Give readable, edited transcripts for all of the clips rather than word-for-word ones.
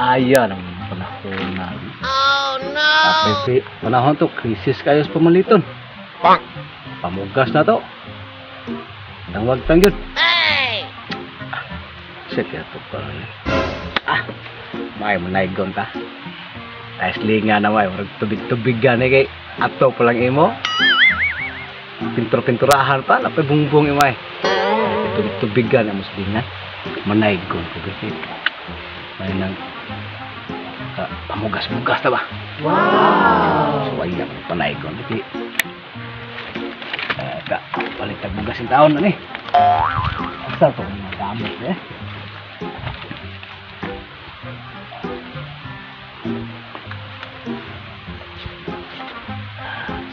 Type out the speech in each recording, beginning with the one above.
Aya ng panahon na. Oh no. Panahon to krisis kayo sa pamaliton. Pak. Pamugas na to. Tangwag tangyod. Hey. Sige to pa. Ah. May manaygon ta. Ay slinga na may murag tubig-tubig gani kay ato pa lang imo. Pintur-pinturahan pa napay bungbong imo ay. Tubig-tubig gani mo slingan. Manaygon ko gani. May nang pamugas-bugas ta ba? Wow! So ay lang panaygon di. Ka palit tag bugas in taon ani. Asa to mga gamit eh.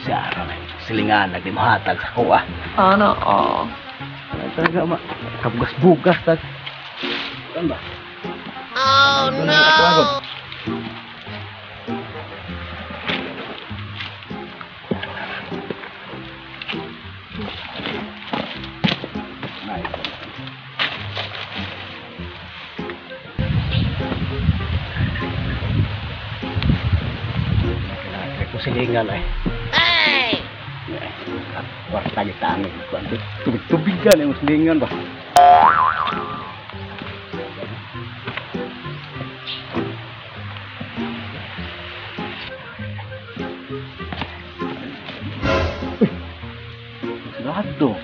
Siya ron silingan lagi mohatag sa kuha. Ano all. Talaga ma kabugas-bugas tag. Kan ba? Oh no. Silingan ay. Hey! Kwarta kita ang tubig-tubigan yung silingan ba? Uy! Sarado.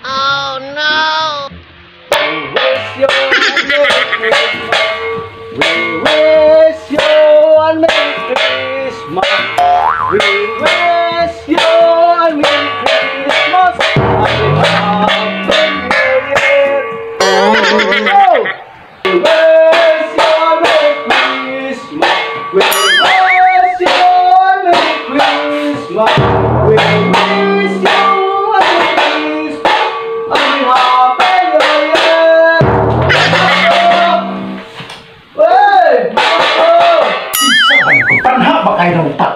Oh no! We wish you a Merry Christmas. We wish you a Merry Christmas. We wish you a Merry Christmas and a Happy New Year. Oh! We wish you a Merry Christmas. We wish you a Merry Christmas. We wish you a Merry Christmas and a Happy New Year. Wey! Oh! Panha ba kayo ng utak?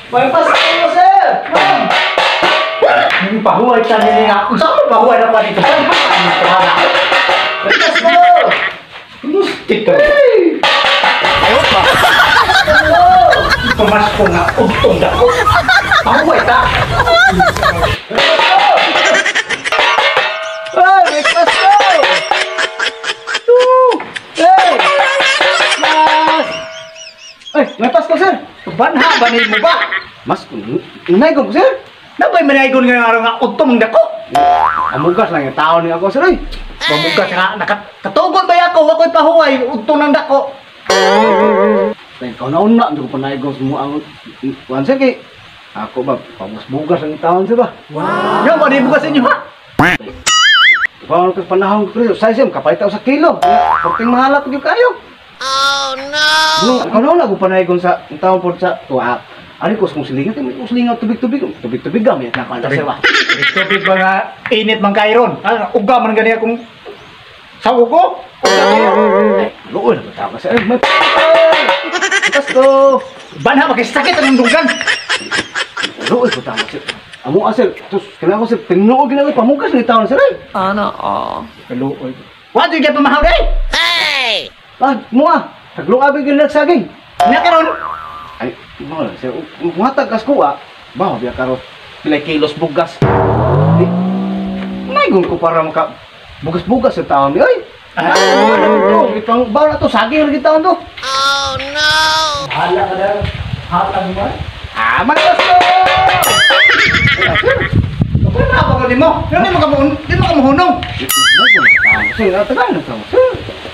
May pasko, sir! Ma'am! Yung pahuway ka nila nga. Kung saan mo pahuway na pa dito? Saan ba kayo? May pasko! Lustik ka. Hey! Ayaw pa. Pamasko nga. Ugtong dako. Pahuway ta. Hey! May pasko! Two! Hey! Mas! Ay, may pasko, sir! Banha ba ni mo ba? Mas, nanaygon ko, sir! Nabay manaygon nga araw nga ugtong mong dako. Amugas lang yung tao niya ako, sir, ay! Mamugas nga. Nakatugon ba ako? Ako'y pahuway. Ugtong ng dako. Ay, ikaw na una, hindi ko panaygon sa mga ang... Kuhan, sir, kay... Ako ba, pamus-bugas ang taon, sir ba? Wow! Yung, ano yung bugas inyo, ha? Paano ko panahon ko, sir? Size, kapalit ako sa kilo. Porting mahalap yung kayo. Oh no! No, ikaw na una, kung panaygon sa taon po sa... Tuwa, ano ko, kung silingan, kung silingan, tubig-tubig. Tubig-tubig gamit na ako, sir ba? Tubig ba nga, init man kayo ron? Uga man gani akong... Sa ugo? Uga kayo. Ay, luoy na ba tao ka, sir? Ay, may... Pasko! Banha, makisakit ang dunggan! Luoy ko tao, sir. Amo, sir, tos, kailangan ko, sir, tinuog na ako, pamugas ng taon, sir, ay! Ano all. Kaluoy. Wa, di kayo pamahaw, day! Hey! Ah, mua! Taglong abi gilak saging! Nga karon? Ay, mo lang, sir, muhatag kas ko, ah. Baho, biya karon. Pilay kilos bugas. Di, naigon ko para maka bugas-bugas sa taon, ay! Ah! Ano to? Itong baho na to, saging lagi taon to. Oh no! Bahala ka na. Hatag mo. Ah, magpasko! Wala ba ka di mo? Di mo ka muhunong. Sir, tagal na tao, sir.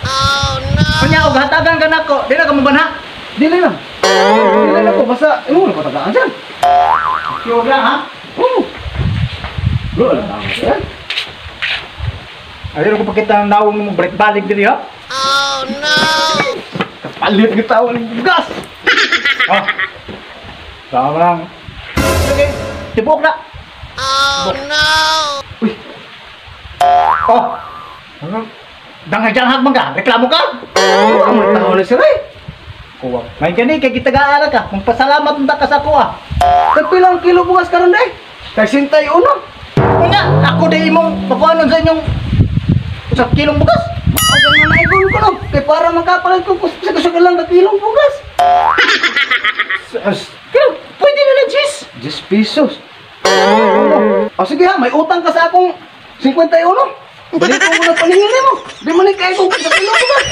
Oh no! Kunya, og hatagan ka nako, di na ka mo banha. Dili lang. Dili lang ko, basta, imo na patagaan, sir. Sure lang, ha? Oo. Luoy na tao, sir. Ayun ko pakita ng nawong mo balik-balik diri, ha? Oh no! Kapalit ng tao ng bugas! Oh. Tama lang. Okay, tibok na. Oh no! Uy! Oh! Ano? Danghag-danghag man ka? Reklamo ka? Oo, ang mga tao na sir, eh! Kuha. May gani, kay gitagaan ka. Magpasalamat unta ka sa kuha. Tagpilang kilo bugas karon eh? 61. Unya, ako di imong pakuanon sa inyong sa kilong bugas. Ang ko no. Kay para makapalit ko sa gusto lang ka kilong bugas. Pero pwede na na, Jis. 10 pesos. O sige ha, may utang ka sa akong 51. Balik ko muna paningin mo. Di man ni kay kong sa kilong bugas.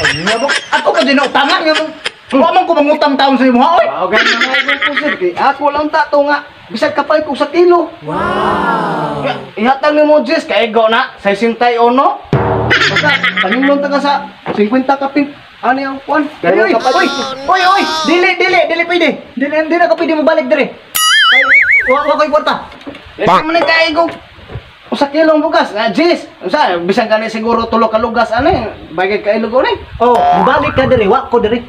Ako pa din na utangan nga mo. Wa man ko mangutang taon sa imo ha, oy. Wow, ganyan na ko sir. Kay ako lang ta to nga. Bisag kapalit ko sa kilo. Wow. Ihatag nimo Jis kay go na 61. Basta paningin ta ka sa 50 kapin. Ano yung kwan? Oy, oy, oy, oy, dili, dili, dili pwede. Dili, dili na ka pwede mo balik dire. Ay, wa ko'y kwarta. Dili man ni kay go. Usa kilong bugas, na Jis. Usa bisan gani siguro tulo ka lugas ani, bagay kay lugo ni. Oh, mubalik ka dire, wa ko dire.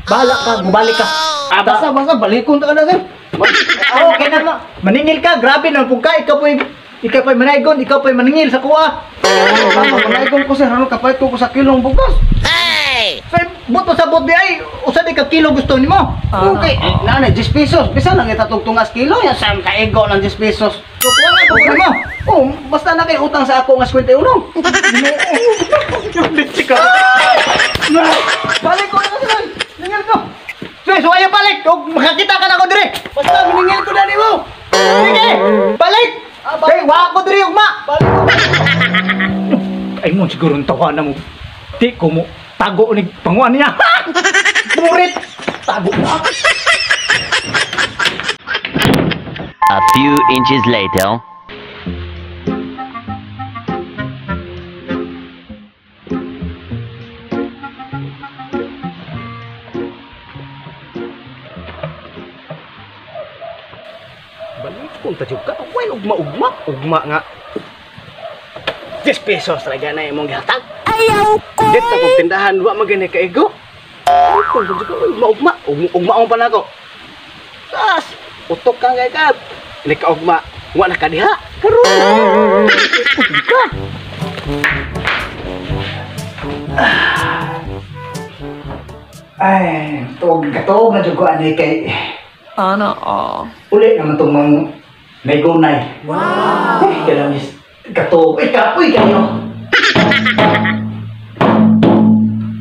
Bahala ka, mubalik ka. Ah, basta basta balikon ta ka na sir. Oh, okay na mo. Maningil ka, grabe na pug ka, ikaw po'y ikaw po'y manaygon, ikaw po'y maningil sa kuha. Oh, manaygon ko sir, ano kapalit ko sa kilong bugas. Hey! Say, buto sa bot di ay, usa di ka kilo gusto nimo. Okay, na 10 pesos. Bisan lang itatog tungas kilo, yan sa kaigo ng 10 pesos. So, kuha nga to nimo. Oh, basta na kay utang sa ako nga 51. Bitsi ka. Balik ko na sir. Ningil ko. Sige, so ayaw balik. Og makakita ka na ko dire. Basta miningil ko na nimo. Sige, balik. Ah, balik. Kay wa ko dire ugma. Balik ko. Ay mo siguro ang tawa na mo. Di ko mo tago ni panguan niya. Burit. Tago na. A few inches later. Balik kung tajog ka. Well, ugma ugma ugma nga. 10 pesos talaga na imong gihatag. Ayaw ko! Dito kong tindahan wa man gani kaigo. Kung tajog ka ugma ugma ugma pa nako. Sas, utok ka kay ka. Ini ka ugma, wa na ka diha. Karon. Ka. Ay, tuog katuog na jud ko ani kay Ana all. uli naman tong mang naygonay. Wow. Ay, kalamis. Katuog. Ay, kapoy kayo.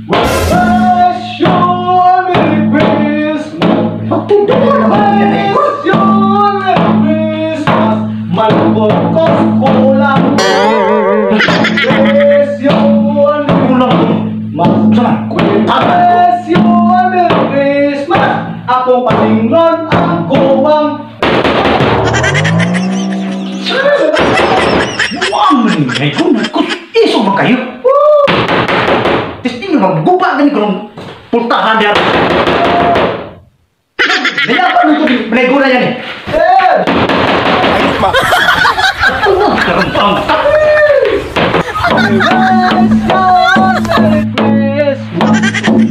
Wish you a Merry Christmas. Magtinduan naman yan eh. Wish you a Merry Christmas. Malungkot ko kulang. Wish you a Merry Kulang. Christmas. Saan? Wish you a Merry Christmas. Ako paningon ang kuwang. Buang man ni naygonay. Kus, iso man kayo. Testing naman, guba gani ko ng pultahan diya. Nilaban mo ito, naygonay yan eh. Eh! Karumpang. We wish you a Merry Christmas.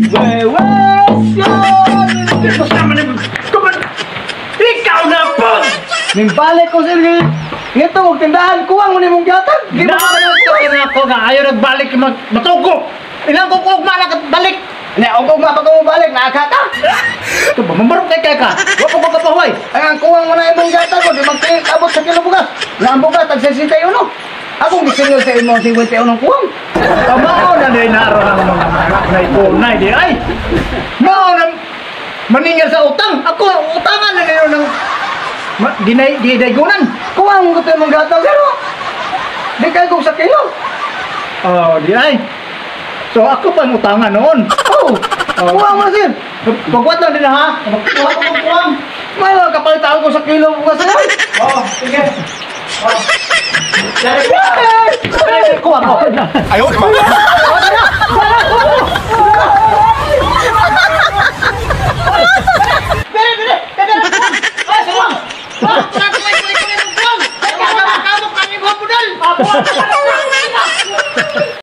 We wish you a Merry Basta man kuman. Ikaw na po! Nimbalik ko sir. Ngito og tindahan kuwang mo nimong gihatag. Di ba Na ako nga ayaw nagbalik mag matugo. Ilang ko ugma na balik. Ne, og ugma pa ko balik naaka ka. Ito ba mamarok kay ka? Wa pa ko kapahuway. Ay ang kuwang mo na imong gihatag ko di magabot sa kilo bugas. Na ang bugas tag 61. Akong gisingil sa imong 51 kuwang. Kamao na din naroon ang mga anak na ikunay di ay. Mao na maningil sa utang. Ako utangan na ninyo ng dinay didaygunan. Kuwang mo ko imong gihatag pero di kay kog sa kilo. Oh, di ay. So ako pa ang utangan noon. Oh, kuwang mo na sir. Pagwat lang din ha. Magkuha ko kuwang. May kapalit ako sa kilo bugas sir. Oh, sige. Oh. Dari ko. Kuha ko. 哎呦我的妈！ Wala na! Wala! Wala!